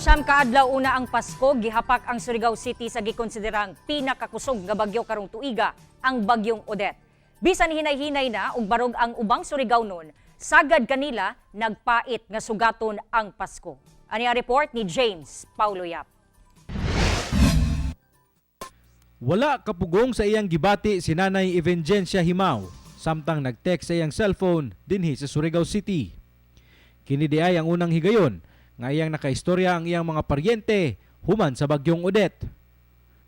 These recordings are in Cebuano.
9 ka adlaw una ang Pasko, gihapak ang Surigao City sa gikonsiderang pinakakusog nga bagyo karong tuiga, ang Bagyong Odette. Bisan hinay-hinay na ug barog ang ubang Surigao nun, sagad kanila nagpait nga sugaton ang Pasko. Ani ang report ni James Paulo Yap. Wala kapugong sa iyang gibati si Nanay Evangencia Himaw samtang nag-text sa iyang cellphone dinhi sa Surigao City. Kini di ay ang unang higayon nga iyang nakaistorya ang iyang mga paryente human sa Bagyong Odette.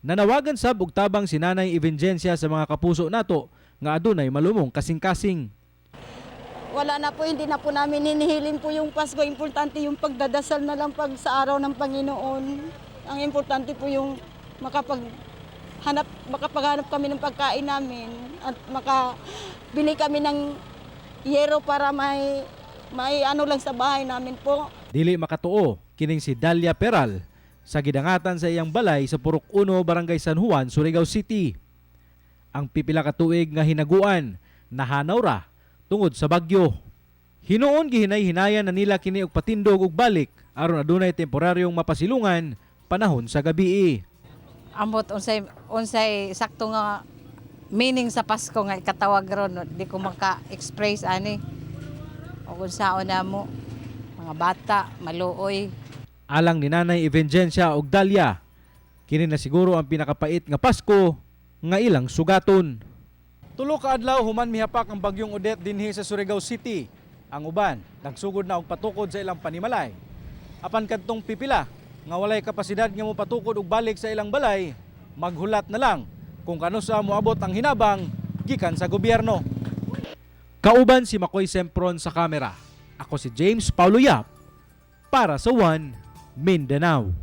Nanawagan sab og tabang si Nanay Evangencia sa mga kapuso nato nga adunay malumong kasing-kasing. Wala na po, hindi na po namin hinihilin po yung Pasko. Importante yung pagdadasal na lang pag sa araw ng Panginoon. Ang importante po yung makapaghanap kami ng pagkain namin at makabili kami ng yero para may ano lang sa bahay namin po. Dili makatuo kining si Dalia Peral sa gidangatan sa iyang balay sa Purok 1, Barangay San Juan, Surigao City. Ang pipila ka tuig nga hinaguan nahanaw ra tungod sa bagyo. Hinuon gihinay-hinayan na nila kini og patindog og balik aron adunay temporaryong mapasilungan panahon sa gabii. Amot unsay unsay sakto nga meaning sa Pasko nga ikatawag ron, no, di ko maka-express ani ug unsaon namo mga bata maluoy. Alang ni Nanay Evangencia og Dalia, kini na siguro ang pinakapait nga Pasko nga ilang sugaton. Tulo ka adlaw human mihapak ang Bagyong Odette dinhi sa Surigao City. Ang uban nagsugod na og patukod sa ilang panimalay. Apan kadtong pipila nga walay kapasidad nga mopatukod og balik sa ilang balay, maghulat na lang kung kanusa moabot ang hinabang gikan sa gobyerno. Kauban si Makoy Sempron sa kamera. Ako si James Paulo Yap para sa One Mindanao.